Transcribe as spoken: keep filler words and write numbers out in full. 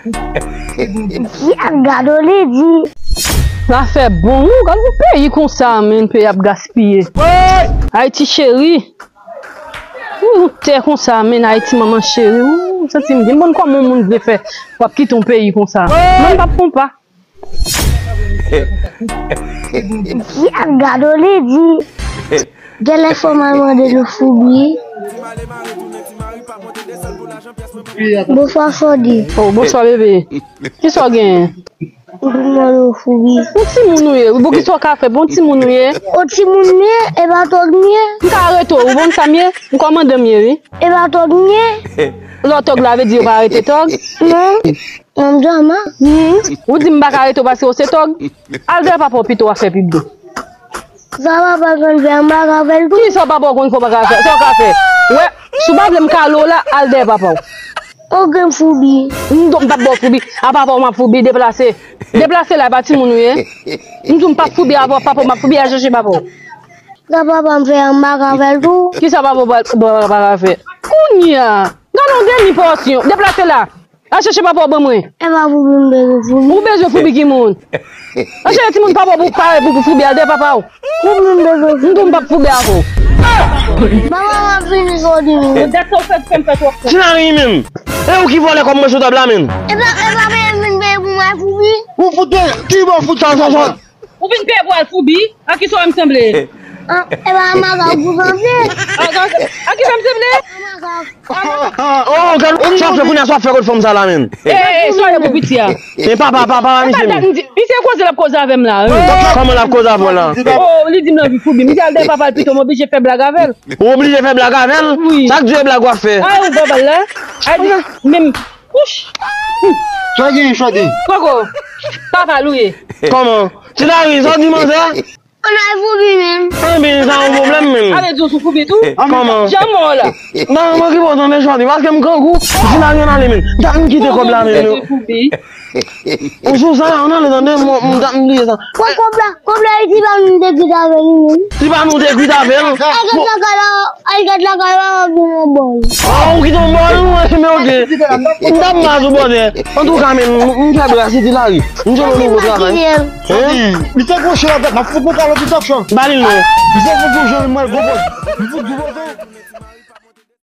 Di ak gado li di. Zafè bon, wi, gad yon peyi konsa, menn, peyi ap gaspiye. Ayiti cheri. Wi, yon tè konsa, menn, Ayiti manman cheri. Wi, santi m byen. Bon, kòman yon moun vle fè w ap kite yon peyi konsa? Mwen m p ap konpa. Di ak gado li di. Genlè fò m al mande nou Foubi. Bonswa Fòdi. Oh, bonswa bebe. Kisa w genyen? M vin mande w Foubi. Yon timoun ou ye, wi, bon, kisa w ka fè? Bon timoun ou ye. Yon timoun m ye, e pa tòg m ye. M ka arete w, ou konn sa m ye? M kòmandan m ye, wi. E pa tòg m ye. Lè w tòg la, vle di yo pa arete tòg? Non. Manman. Hmm. Ou di m pa ka arete w paske w se tòg? Al dèyè papa w pito, w a fè pi byen. Sa papa konn fè, m pa ka fè l tou. Kisa papa w konn fè, w pa ka fè? Sa w ka fè? Wè, si w pa vle m kale w la, al dèyè papa w. Ok, m Foubi. M di w m p ap ba w Foubi. A papa w m ap Foubi, deplase. Deplase la, e pa timoun ou ye. M di w m p ap Foubi, a papa w m ap Foubi, al chèche papa w. Sa papa m fè a, m pa ka fè l tou. Kisa papa w pa, pa, pa ka fè? Kounye a, gade yon demi pòsyon. Deplase la. Al chèche papa w ban mwen. E pa Foubi m bezwen, Foubi. Ou bezwen Foubi ki moun? Al chèche timoun papa w pou pare pou, pou Foubi, al dèyè papa w. Foubi m bezwen. M di w m p ap Foubi avè w. Papa m ap vini jodi menm. Dat sa w fè, fè m fè twòp fè. Ti Lari menm. E ou ki vòlè kòb mwen sou tab la menm? E pa, e pa peye m vin peye pou mwen Foubi. Ou fout de, ki bò fout sa, sa, sa? Ou vin peye pou al Foubi? A kisa w wè m sanble? Ah, e pa a Maga ou sanble. A, a, a kisa m sanble? A Maga. Oh, gad, sa w ap fè kounye a, sa w ap fè kot fanm sa la menm? Eh, eh, eh, sa w ye pou piti a? E papa, papa, papa, misye menm. Misye koze l ap koze avè m la, wi. Kòman l ap koze avè w la? Oh, li di m l anvi Foubi. Misye al dèyè papa l pito, m oblije fè blag avè l. Ou oblije fè blag avè l? Wi. Chak jou e blag w ap fè. Ay, ou papa l la. Ay, di, menm, wouch. Sa genyen, Chòdi? Koko, papa l ou ye. Kòman? Ti Lari, sa w di manzè? Ann al Foubi menm. Anben, sa yon pwoblèm menm. Ale di w sou Foubi tou. Kòman? Jan mò w la. Nan, mwen ki bon tande Chòdi, paske m grangou, m fin al ann ale menm. Dat m kite kòb la menm. Ou sou sa, ann ale tande, m, m, dat m bliye sa. Pran kòb la, kòb la, e ti pa nou te kwit avè l menm. Ti pa nou te kwit avè l? Ay, gad lakay la, ay, gad lakay la, w ap vin yon bòl. Ah, ou kite yon bòl, wi, men oke. M t ap mal sou bòdè. Antouka, men, m, m fè bra, se Ti Lari. M jwenn yon nouvo travay. Hein? Li te gwo chè la, m ap fout nou kalo ti tòk chò. Ba li l non. Li te fout gwo chè, mwen gwo bòl. M fout gwo bòl.